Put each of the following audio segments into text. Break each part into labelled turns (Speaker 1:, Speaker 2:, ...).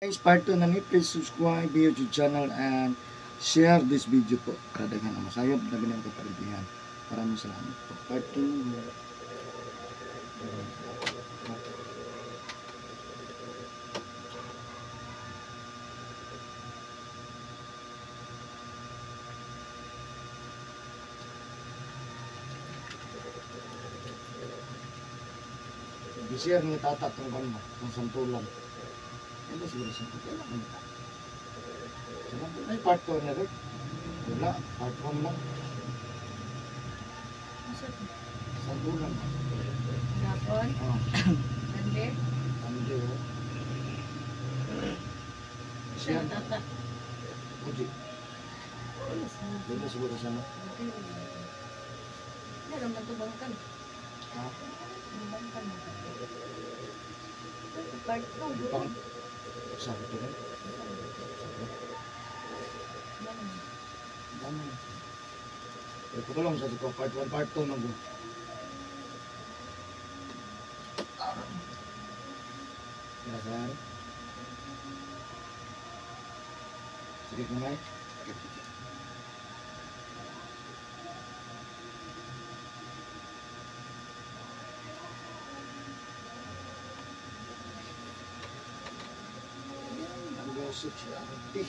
Speaker 1: Guys, part 2 na ni, please subscribe my YouTube channel and share this video po. Para daghan ang masayop, daghan ang kapaligihan. Maraming salamat po. Part 2. Share ni tata tong kan mo, tong santulan. Ano siguro sa kailangan nita. Ay, part 2 na rin. Wala, part 1 lang. Santulan.
Speaker 2: Gapon?
Speaker 1: Oh.
Speaker 2: Gande?
Speaker 1: Gande, oh. Siya. Uji. Dito siguro siya, no?
Speaker 2: Meron man ito bangkan.
Speaker 1: Ha?
Speaker 2: Bangkan. Part 2.
Speaker 1: Pang... Sabi ko rin. Sabi. Dami. Eh, ko lang sa ko part 1, part 2 mag. Kaya sir. Sige kamay. Ang gosip siya. Auntie.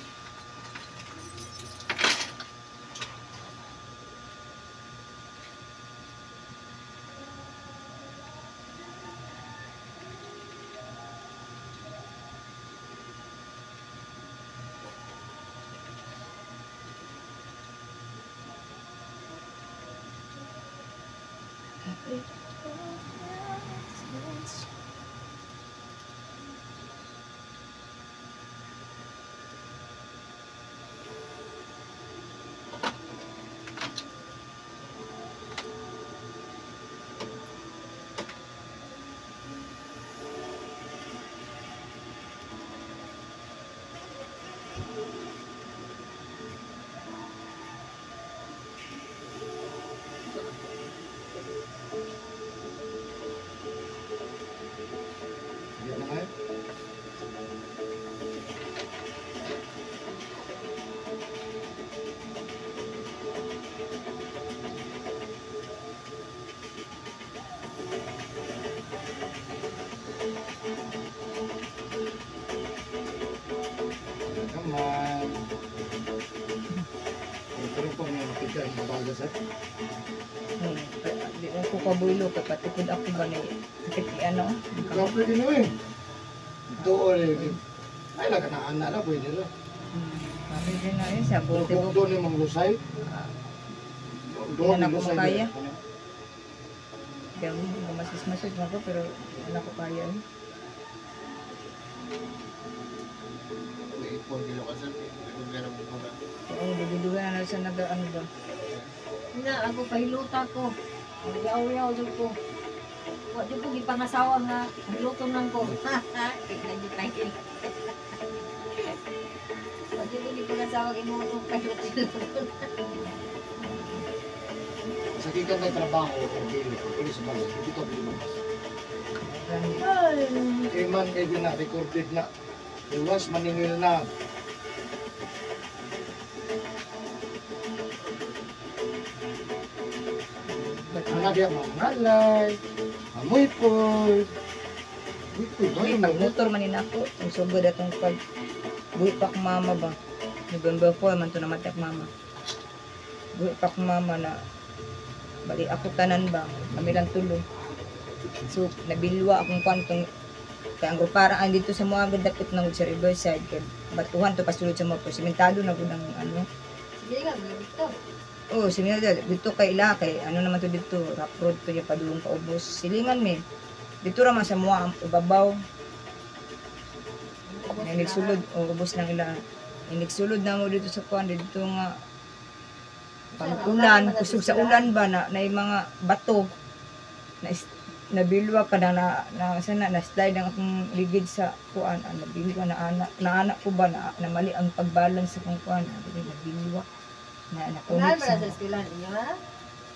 Speaker 1: Sige kamay. Kamay. Ito rin po may makita yung babaga sir.
Speaker 3: Di ko kabulo kay pati pud ako ba ni sakit ni ano.
Speaker 1: Kape din eh. Ito eh. Ay lang ka na na pwede na.
Speaker 3: Sabi din na yun sa
Speaker 1: Pero
Speaker 3: buti
Speaker 1: kung doon yung mga lusay, doon
Speaker 3: na
Speaker 1: yung
Speaker 3: ko
Speaker 1: lusay.
Speaker 3: makaya. Kaya masis-masis man ko pero di na ko kaya eh.
Speaker 4: May 4 kilo ka sir. Meron mo ba?
Speaker 3: Oo, dugudugan na sa naga ano ba.
Speaker 2: Na, ako pahiluta ko. Yaw-yaw jud ko. Wa jud ko gipangasawa nga hiluton lang ko. Tignan niyo tayo. Wa jud ko gipangasawa imong pahiluton.
Speaker 1: Sa kikan tayo trabaho, o dili, pwede sa balay, hindi to pwede mamas. Kay man, kay na, recorded na. Kay once maningil na. Ano diya, mangalay, amoy po. Uy, uy,
Speaker 3: Ay, pag motor man ni nako, ang sugod atong pag buhi pa akong mama ba. November 4 man to namatay akong mama. Buhi pa akong mama na bali ako tanan ba, kami lang tulo. So nabilwa akong kwan tong kay ang ruparaan dito sa mga dapit ng sa Riverside kay batuhan to pasulod sa mga simentado na gud ang ano.
Speaker 2: Sige nga, dito.
Speaker 3: Oh, simentado dito kay ila kay ano naman to dito, rough road to niya padulong paubos. Silingan mi. Dito ra man sa mua ang ibabaw. Nagsulod o ubos lang ila. Nagsulod na mo dito sa kuan dito nga pag ulan, kusog sa ulan ba na na yung mga bato na nabilwa ka na na, na sana na slide ang akong ligid sa kuan, ah, nabilwa na anak na anak ko ba na, na mali ang pagbalance sa akong kuan, nabilwa na
Speaker 2: Unahan
Speaker 3: nakunit
Speaker 2: ba na
Speaker 3: sa
Speaker 2: sa eskwelahan ninyo ha?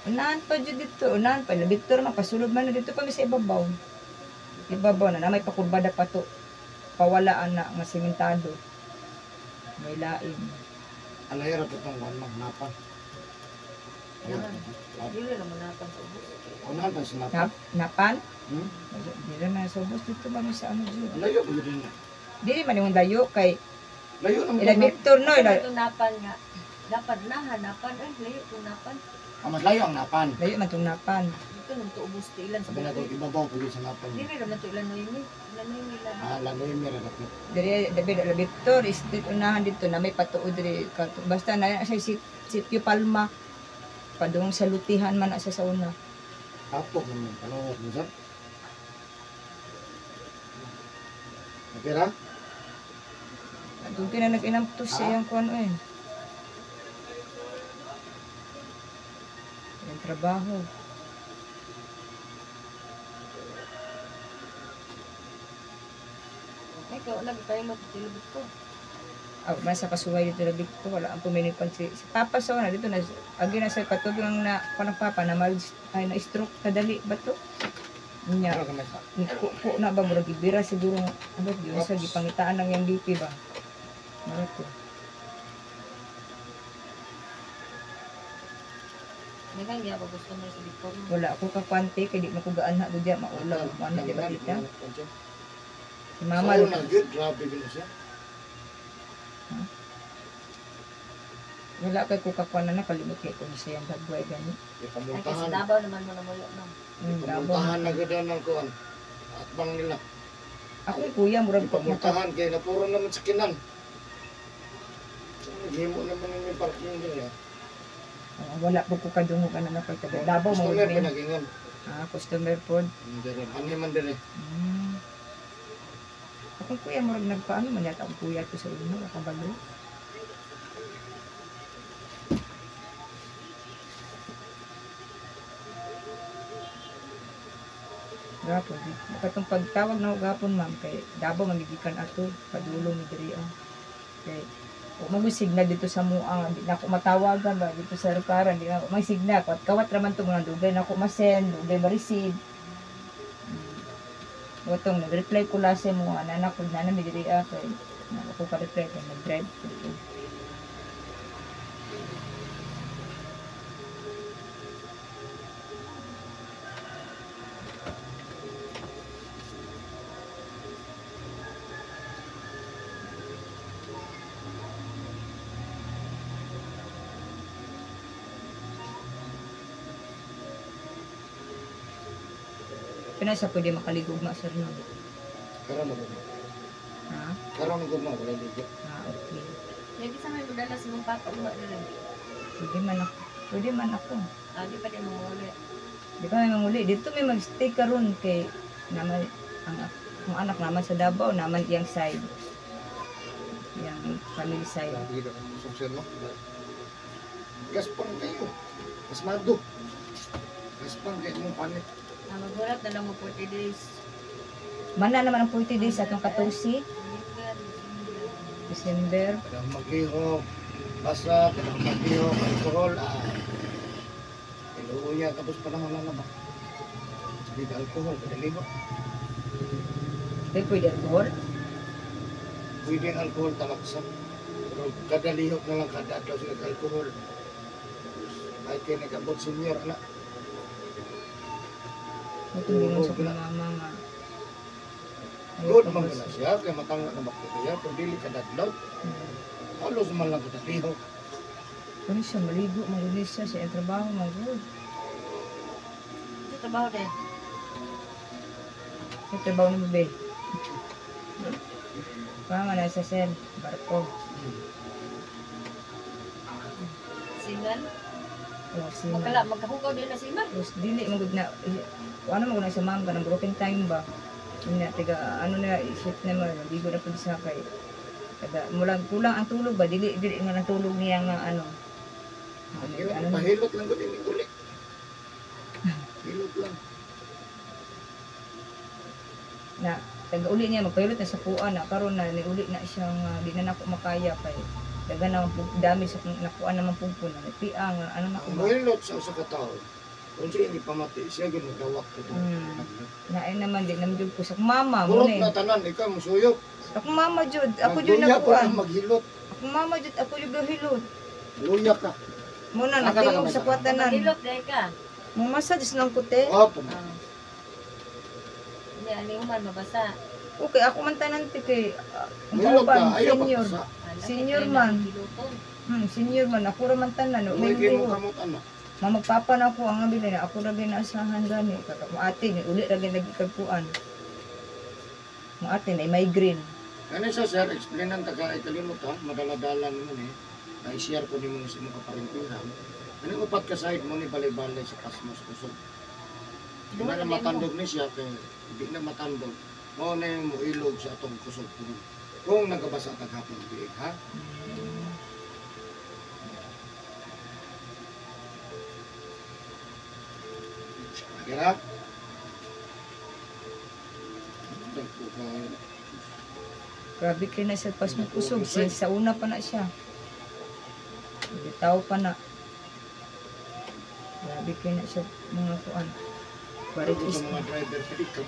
Speaker 3: Unahan pa jud dito, unahan pa dito ra makasulod man na dito kami sa ibabaw. Ibabaw na, na may pakurbada pa to. Pawala ana nga simentado. May lain.
Speaker 1: Alay ra itong kuan ma'am, napan.
Speaker 2: Dili ra man napan sa ubos.
Speaker 1: Unahan pa sa napan.
Speaker 3: Napan?
Speaker 1: Hmm?
Speaker 3: Dili na sa ubos dito ba sa ano dito.
Speaker 1: Layo ba yun na?
Speaker 3: Dili man yung layo kay
Speaker 1: Layo naman
Speaker 3: ila Victor no ila
Speaker 2: Ito napan nga. Dapat na hanapan ay layo itong napan.
Speaker 1: Ah, mas layo ang napan.
Speaker 3: Layo man tong napan.
Speaker 2: Dito nang tuubos ti ilan sa
Speaker 1: Sabi na
Speaker 2: bukid.
Speaker 1: ibabaw po yun sa napan.
Speaker 2: Dili ra man to ilan Noemi. Ilan Noemi lang.
Speaker 1: Ah, lanoy mi ra dapat.
Speaker 3: Diri dabi la Victor street unahan dito na may patuod diri basta na sa sitio Palma padung sa Lutihan man na siya sa una.
Speaker 1: Tapok naman panahon mo sir. Okay ra?
Speaker 3: Dugay na nag-inamtos sa iyang kuan eh. Iyang trabaho.
Speaker 2: Ikaw lagi kayo matutulog ko.
Speaker 3: Ah, man sa kasuway dito na Victor, wala ang puminipan si Papa sa una dito na agi na sa katulog lang na kanang Papa na mal ay na stroke kadali ba to? Nya, ko na ba murag gibira siguro ano yun sa gipangitaan ng iyang BP ba. Mura to.
Speaker 2: Daghang gyud ako customer sa Victor.
Speaker 3: Wala ako ka kwante kay di mo ko gaan na dudya maulaw ano di ba tita? Si Mama
Speaker 1: Sa una gyud grabe gyud siya.
Speaker 3: Wala kay ko kakuan na nakalimot kay kung siya ang dagway gani.
Speaker 2: Ay kasi Davao naman mo namuyo no.
Speaker 1: Pamultahan na gyud ang kuan. Atbang nila.
Speaker 3: Akong kuya murag
Speaker 1: pamultahan kay napuro naman sa kinan. Himo naman yung parking nila.
Speaker 3: Wala po ko kadungog ana na kay taga Davao mo.
Speaker 1: Customer pa nagingon.
Speaker 3: Ah, customer pod.
Speaker 1: Dire, ani man dire.
Speaker 3: Akong kuya murag nagpaano man yata akong kuya to sa inyo kabalo. Gapon, katong pagtawag na gapon ma'am kay Davao magigikan ato padulong mi diri ah. Kay o mo signal dito sa mua, di na ako matawagan ba dito sa Rukaran, di na ako may signal kawat kawat ra man to mga dugay na ako ma-send, dugay ma-receive. Watong nag-reply ko last mo ana na ko na mi diri ah kay na ako ka-reply kay nag-drive ko dito. Pinasa pwede makaligog ma sir no.
Speaker 1: Karon na gud.
Speaker 3: Ha?
Speaker 1: Karon na gud ma wala ligo.
Speaker 3: Ah, okay.
Speaker 2: Lagi sa may modala sa mong papa uma diri.
Speaker 3: Pwede man ako. Pwede man ako.
Speaker 2: Ah, di pa di mo muli.
Speaker 3: Di pa may manguli. Dito may magstay karon kay naman ang anak naman sa Davao, naman iyang side. Iyang family side.
Speaker 4: Grabe ka kusog sir no.
Speaker 1: Gaspang kayo. Gasmado. Gaspang kayo mong panit.
Speaker 2: Ah, magulat na lang mo 40 days.
Speaker 3: Mana naman ang 40 days atong 14 December.
Speaker 1: Kadang maglihok, basa, kadang maglihok, alcohol, ah. Iluuya, tapos panahon na na ba? Sige, alcohol, kadang lihok.
Speaker 3: Kaya pwede alcohol?
Speaker 1: Pwede ang alcohol talaksa. Pero kada lihok na lang, kada adlaw sila alcohol. Kahit kayo nag-abot senior, anak.
Speaker 3: Matulungan sa kong mama nga.
Speaker 1: Good man na siya, kaya matanga na bakterya, pero dili kada adlaw. Halos man lang kada lihok.
Speaker 3: Kuno siya maligo, magulis siya sa iyang trabaho, magud.
Speaker 2: Sa trabaho din.
Speaker 3: Sa trabaho ni mo, be. Mama na sa sel, barko.
Speaker 2: Siman.
Speaker 3: Oh, siman.
Speaker 2: Magkala, magkahugaw din na siman.
Speaker 3: Tapos dili magud na ano magud na sa ma'am kanang broken time ba. Nya tiga ano na shift na mo maligo na pud sa kay kada mulang kulang ang tulog ba dili dili nga ang tulog niya nga ano. Ano,
Speaker 1: Pahilot lang gud ini uli. Hilot lang.
Speaker 3: Na taga uli niya magpahilot na sa kuan na karon na ni uli na siya nga di na nako makaya kay daga na dami sa nakuan naman pud ko na piang ano na ko
Speaker 1: Ang
Speaker 3: ba.
Speaker 1: hilot sa usa ka tawo. Kung siya hindi pamati, siya gyud nagawak ko to.
Speaker 3: Naay naman di naman jud ko sa mama mo
Speaker 1: Kurot
Speaker 3: na.
Speaker 1: na tanan, ikaw musuyop.
Speaker 3: Akong mama jud, ako jud
Speaker 1: Magluya po
Speaker 3: nakuan.
Speaker 1: na maghilot.
Speaker 3: Akong mama jud, ako jud gahilot.
Speaker 1: Luya ka.
Speaker 3: Muna
Speaker 1: Saka
Speaker 3: natingog
Speaker 1: na
Speaker 3: sa
Speaker 1: kamay.
Speaker 3: kwatanan.
Speaker 2: Maghilot dahil ka.
Speaker 3: Mamasad is lang ko te.
Speaker 1: Oh, tama.
Speaker 2: Ah. Hindi, ani human mabasa.
Speaker 3: Okay, ako man tanan te kay ang
Speaker 1: Hilot
Speaker 3: kauban,
Speaker 1: ka, ayaw
Speaker 3: senior.
Speaker 1: pagkasa.
Speaker 2: Ala,
Speaker 3: Senior
Speaker 2: kay
Speaker 3: man.
Speaker 2: Hiluton.
Speaker 3: Senior man ako ra man tanan. No,
Speaker 1: Uy,
Speaker 3: may
Speaker 1: kay mo
Speaker 3: buot.
Speaker 1: kamot ana.
Speaker 3: Mamagpapa na ako ang abili na ako ra ginaasahan gani. Kag akong ate ni uli ra gyud lagi kagkuan. Ang ate na migraine.
Speaker 1: Ano siya sir, explainan ta ka ay kalimot ha, madala-dala nimo ni. Na-share ko nimo sa imong kaparintihan. Ano upat ka side mo ni balay-balay sa pasmos kusog. Di na matandog ni siya kay di na matandog. Mao na yung moilog sa atong kusog kuno. Kung nagabasa ka hapon biig ha. Kira?
Speaker 3: Grabe kay na sa pasmo kusog since sa una pa na siya. Bitaw pa na. Grabe kay na siya mga kuan.
Speaker 1: Sa
Speaker 3: Baritis
Speaker 1: mga driver, pwede ka.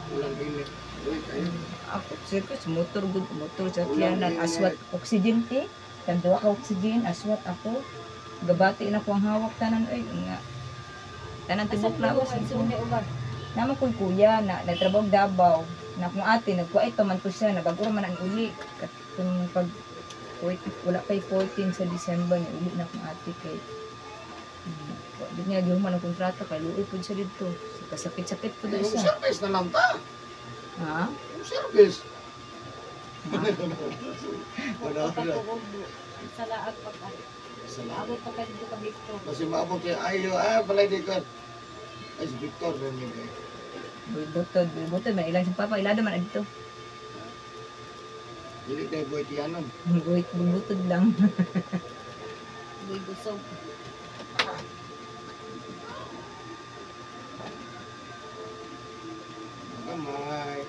Speaker 1: Ulan init. Uy, kayo.
Speaker 3: Ako sir ko sa motor gud motor sa tiyanan aswat oxygen te. Tagduha ka oxygen aswat ako. Gabati na ko ang hawak tanan oy nga. Tanan tibok
Speaker 2: Asa
Speaker 3: na
Speaker 2: mo
Speaker 3: ako.
Speaker 2: sa uban?
Speaker 3: Naman ko'y kuya na nagtrabaho Davao na kung ate nagkuait pa man ko siya na bago man ang uli katong pag wait, wala pa'y 14 sa December ni uli na kung ate kay di niya gihuman ang kontrata kay luoy pud siya didto kasakit-sakit pud
Speaker 1: Yung
Speaker 3: siya.
Speaker 1: service na lang ta.
Speaker 3: Ha?
Speaker 1: Yung service. Wala, wala.
Speaker 2: Sa laag pa ka.
Speaker 1: Salamat.
Speaker 2: Abot pa ka dito ka Victor.
Speaker 1: Kasi maabot kayo, ay, ay, balay di ko. Ay, si Victor, ganyan kayo.
Speaker 3: Butod, butod man ilang siyang papa ilada man adto.
Speaker 1: Dili tayo buhay tiyanon.
Speaker 3: Buit butod lang.
Speaker 2: Buy busog.
Speaker 1: Gamay.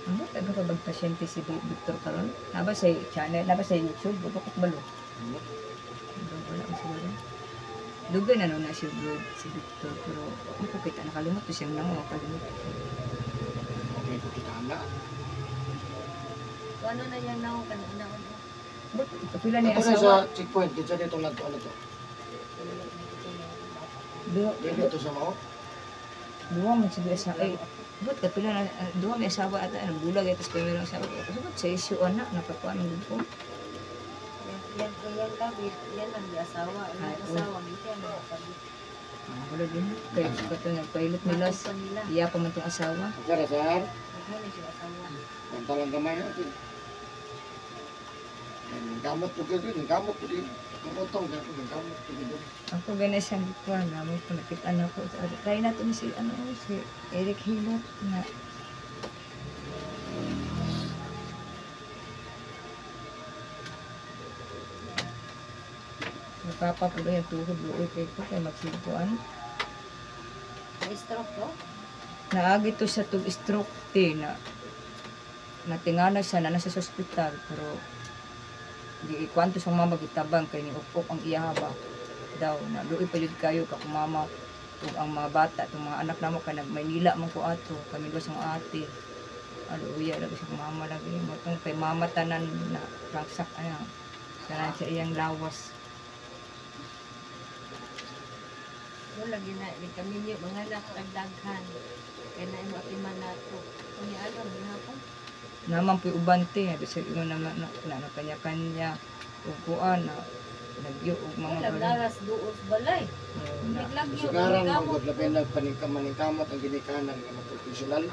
Speaker 3: Ano taga pa bag pasyente si Victor karon? Naba sa channel, naba sa YouTube, bukot balo.
Speaker 1: Ano?
Speaker 3: Wala ko siguro. Dugay na nun na si si Victor, pero ako ko kita nakalimot to siyang nang nakalimot.
Speaker 1: Okay, kita na.
Speaker 2: Kung ano na yan naong kanina ano.
Speaker 3: But pila ni
Speaker 1: Ito na
Speaker 3: asawa.
Speaker 1: sa checkpoint, dito dito na to, ano to.
Speaker 3: Duha,
Speaker 1: Dito sa mao.
Speaker 3: duha man siguro sa ay. But kapila na duha may asawa ata ang bulag ay tas primero asawa. But sa issue ana nakakuan ang grupo.
Speaker 2: Yan yan kabit, yan ang asawa.
Speaker 3: Ay,
Speaker 2: Ang asawa yan ang kabit.
Speaker 3: Wala din. Kay kato nagpilot nila.
Speaker 2: Matod pa nila.
Speaker 3: Iya pa man tong asawa.
Speaker 1: Okay ra, sir.
Speaker 2: Mo ni siya asawa.
Speaker 1: Pantalang gamay natin. Gamot po kayo, gamot po din. Ang utong, gamot po din.
Speaker 3: Ako gana siyang gikuan na mo ko nakita na ko. Try nato ni si ano si Eric Hilot na Papa po yung tuhod luoy kay ko kay magsigpuan.
Speaker 2: Na-stroke to?
Speaker 3: Naagi to siya tug stroke te na natingana siya na nasa sa ospital pero di kwanto siyang mama gitabang kay ni ukok ang iya ba daw na luoy pa jud kayo ka kung mama ug ang mga bata tong mga anak namo kay nag Maynila man ko ato kami duha sa mga ate aluya lagi sa mama lagi mo tong kay mama tanan na ragsak ay tanan sa iyang lawas.
Speaker 2: Mo lagi na ni kami niyo mga anak tagdaghan. Kay na imo atiman nato. Kung alam gihapon.
Speaker 3: Naman po'y uban te bisag ingon naman na, na, na kanya-kanya ug kuan na nagyo og mga
Speaker 2: Wala laras duos balay.
Speaker 3: Oo, na,
Speaker 2: Naglagyo
Speaker 1: Sigaran mo,
Speaker 2: gamot.
Speaker 1: labi na paningkamot ang ginikanan nga ma-professional.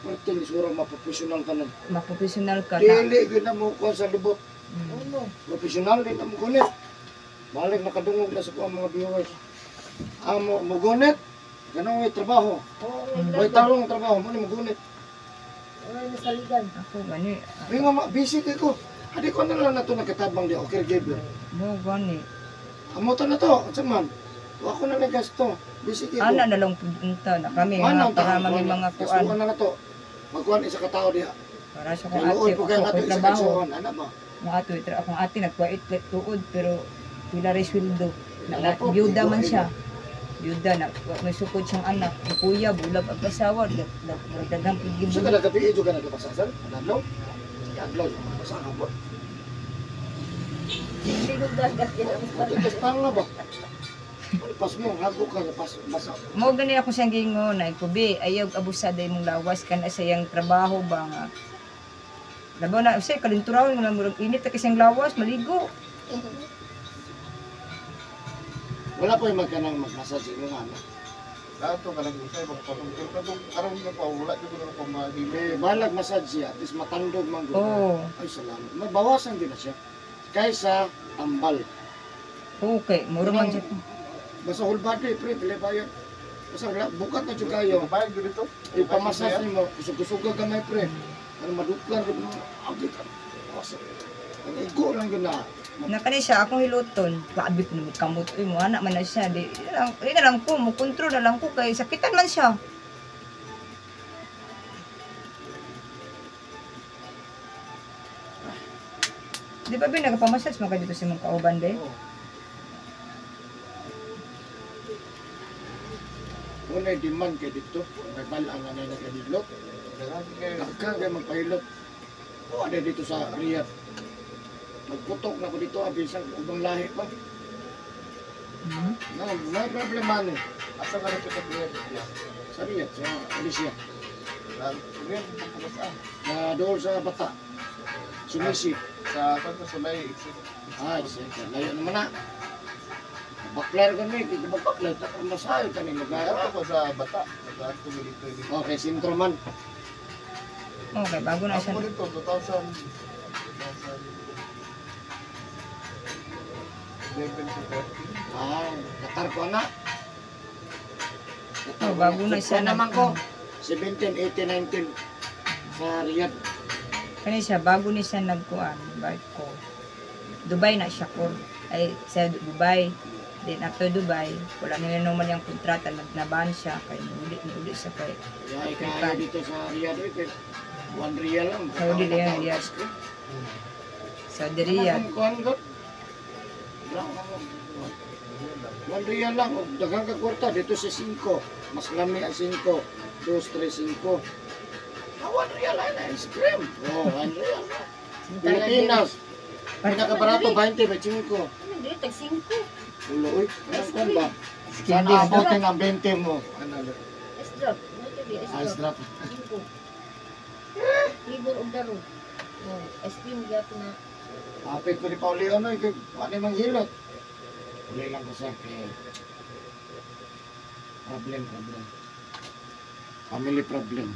Speaker 1: Martin, siguro ma-professional tanan.
Speaker 3: Maprofessional ka na.
Speaker 1: Dili, gyud na mo kuha sa lubot.
Speaker 2: Uno.
Speaker 1: Professional, di na mo gunit. Balik, nakadungog na sa kuha mga viewers. Amo, mo gunit. Ganun may trabaho.
Speaker 2: Oo,
Speaker 1: May tarong trabaho, mo ni mo gunit.
Speaker 2: Ay, nasaligan.
Speaker 3: Ako gani
Speaker 1: May nga, busy kay ko. Adi ko na lang na to nagkatabang di, okay, Gabriel.
Speaker 3: mo gani
Speaker 1: Amo to na to, unsa man. Wa ko na nagasto. Busy kay ko.
Speaker 3: ana na lang punta na kami
Speaker 1: Mana
Speaker 3: nga para mami mga kuan
Speaker 1: Kasukan na na to. Magkuan isa ka tao diha.
Speaker 3: para sa akong
Speaker 1: Kay
Speaker 3: ate
Speaker 1: luoy po kay
Speaker 3: ako
Speaker 1: ato
Speaker 3: ko'y
Speaker 1: isa ka
Speaker 3: trabaho
Speaker 1: suon, ana ba?
Speaker 3: mga ato itra akong ate nagkuait tuod pero pila ray sweldo na,
Speaker 1: Ano po,
Speaker 3: byuda man
Speaker 1: igo,
Speaker 3: siya. Yuda na wa may sukod siyang anak. Ang kuya bulag ang asawa, daghang
Speaker 1: Sa
Speaker 3: pigibuli.
Speaker 1: ka nagabi ka nagapasa sir? Adlaw? Adlaw, basa ka po.
Speaker 2: Tingog dagat yan ang
Speaker 1: Matigas pa nga ba? Pas mo, hago ka, pas, basa.
Speaker 3: Mao gani ako siyang gingon ay kubi ayaw abusada imong lawas kana sa iyang trabaho ba nga. Labaw na usay kalinturawon nga murag init ta kasi ang lawas maligo.
Speaker 1: Wala pa yung magkanang magmassage imong anak.
Speaker 4: Dato ka lang usay magpatungkol ka tong karon nga pa wala jud ko na pamahilo.
Speaker 1: Eh, balag massage siya, at least matandog man gud.
Speaker 3: Oo.
Speaker 1: Ay, salamat. Mabawasan din na siya. Kaysa tambal.
Speaker 3: Okay, mura man jud.
Speaker 1: Basta whole body, pre, pila bayad. Basta wala, bukat na jud kayo.
Speaker 4: Bayad jud ito.
Speaker 1: Ipamassage nimo, kusog-kusog ka gamay, pre. Ano maduklan rin mo, agi ka. Basta, ang igo lang yun na.
Speaker 3: Na kani siya akong hiluton, grabe ko naman kamot uy mo anak man na siya di lang, di na lang ko mo kontrol na lang ko kay sakitan man siya. Di ba bin nagpamassage man ka dito sa imong kauban de?
Speaker 4: Oo.
Speaker 1: Una demand kay dito, may balaan na na nagahilot.
Speaker 4: Daghan kay
Speaker 1: Daghan kay magpahilot. O, ada dito sa Riyadh. Magputok na ko dito, bisan ubang lahi pa.
Speaker 3: Hmm?
Speaker 1: No, no problema ni.
Speaker 4: Asa ka na sa Riyadh?
Speaker 1: Sa Riyadh, sa Malaysia.
Speaker 4: Sa Riyadh pupukas ah.
Speaker 1: Na doon sa Bata. Sumisi.
Speaker 4: Sa kanto sa may exit.
Speaker 1: Ah, exit. Layo naman na. Baklar ko ni, kaya magbaklar, takang masayo ka ni lugar.
Speaker 4: Nagato ko sa Bata. Nagato ko dito dito.
Speaker 1: Okay, sintro man.
Speaker 3: Okay, bago na siya.
Speaker 4: Ako dito 2000 2011 to 13.
Speaker 1: Ah, Qatar ko na. Qatar
Speaker 3: Oh, bago na siya
Speaker 1: naman ko. 17, 18, 19 sa Riyadh.
Speaker 3: Kani siya bago ni siya nagkuan, bike ko. Dubai na siya ko. Ay sa Dubai. Then after Dubai, wala na naman yung kontrata, nagnaban siya kay niuli niuli siya kay
Speaker 1: Kaya kaya dito sa Riyadh, eh, kay 1 riyal lang.
Speaker 3: Saudi lang, Riyadh. Saudi Riyadh.
Speaker 1: Anong kuhan ko? 1 riyal lang. Og daghang ka kwarta dito sa 5. Mas lami ang 5. 2, 3, 5. Ah, 1 riyal ay na ice cream. Oh, 1 riyal. Pilipinas. Pinakabarato 20, may 5.
Speaker 2: Ano dito tag 5.
Speaker 1: Ulo, uy. Anong kuhan ba? Sana abutin ang 20 mo. Ano?
Speaker 2: Ice drop. Ano to be?
Speaker 1: Ice
Speaker 2: Ice drop.
Speaker 1: drop.
Speaker 2: 5. Libor og daro. Oh, ice cream gyapon na.
Speaker 1: Apit ko ni Pauli ano, eh, kay ano mang hilot. Uli lang ko sir, kay problem, problem. Family problem.